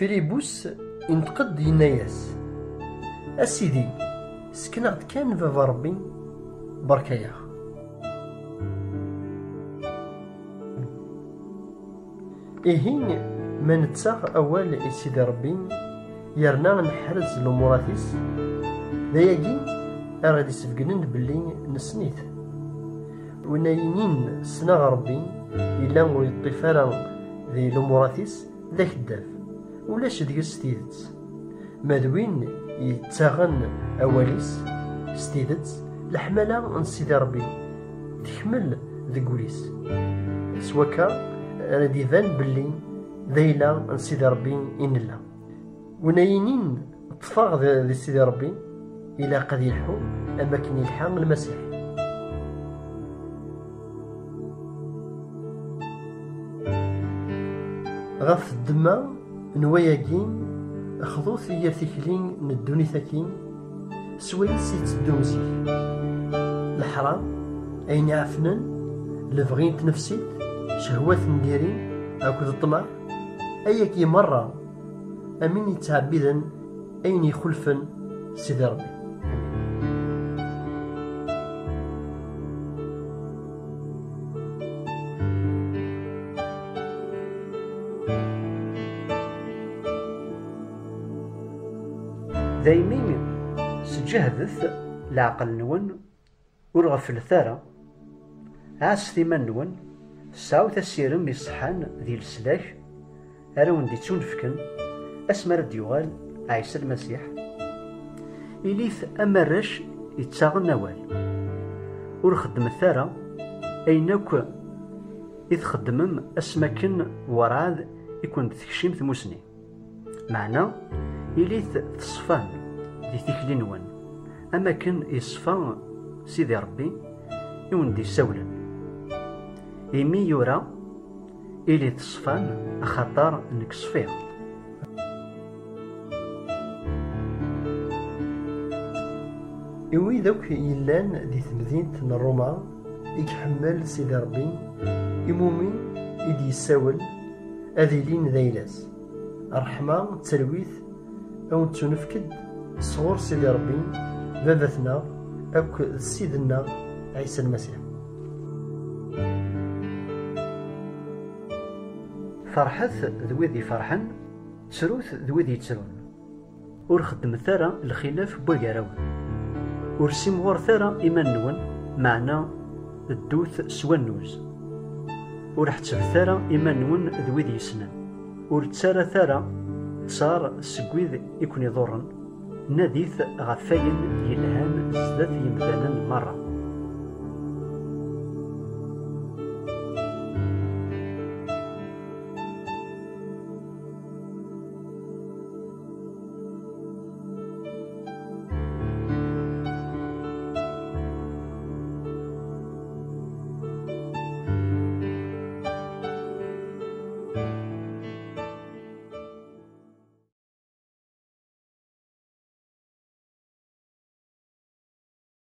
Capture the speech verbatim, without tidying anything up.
Filibus inṭeq-d, yenna-yas: "A Sidi, sken-aɣ-d kan Baba Ṛebbi, berka-yaɣ." Ihi, ma nettaɣ awal i Sidi Ṛebbi, yerna neḥrez lumuṛat-is, d ayagi ara ɣ-d-isbegnen belli nessen-it. Win ay yinin ssneɣ Ṛebbi, yella ur yeṭṭif ara di lumuṛat-is, d akeddab, ulac deg-s tidet. Ma d win yettaɣen awal-is s tidet, leḥmala n Sidi Ṛebbi tekmel deg wul-is. S wakka ara d-iban belli d ayla n Sidi Ṛebbi i nella. Win ay yinin ṭṭfeɣ di, di Sidi Ṛebbi, ilaq ad yelḥu am akken yelḥa Lmasiḥ. Ɣef ddemma n wayagi, xḍut i yir tikli n ddunit-agi, s wayes i tetteddum zik. Leḥram, ayen iɛefnen, lebɣi n tnefsit, cehwat n diri akked ṭṭmeɛ, ayagi merra am win yettɛebbiden ayen ixulfen Sidi Ṛebbi. Daymi, sǧehdet leɛqel-nwen, ur ɣeflet ara, ɛasset iman-nwen, sɛut asirem iṣeḥḥan di leslak ara wen-d-ittunefken asmi ara d-yuɣal Ɛisa Lmasiḥ. Ilit am arrac yettaɣen awal. Ur xeddmet ara ayen akk i txeddmem asmi akken werɛad i ken-d-tekcim tmusni. Meɛna, ilit teṣfam di tikli-nwen, am akken yeṣfa Sidi Ṛebbi i wen-d-isawlen. Imi yura: "Ilit teṣfam, axaṭer nekk ṣfiɣ." I wid akk yellan di temdint n Ṛuma i iḥemmel Sidi Ṛebbi, i mumi i d-yessawel, ad ilin d ayla-s. Ṛṛeḥma d talwit a wen-ttunefk-d sɣur Sidi Ṛebbi, Baba-tneɣ akk d Ssid-nneɣ Ɛisa Lmasiḥ. Ferḥet d wid iferḥen, ttrut d wid yettrun. Ur xeddmet ara lxilaf n wagarawen. Ur simɣuret ara iman-nwen, meɛna ddut s wannuz. Ur ḥettbet ara iman-nwen d wid yessnen. Ur ttarat ara ttar seg wid i ken-iḍurren. Nadit ɣef wayen yelhan zdat yemdanen merra.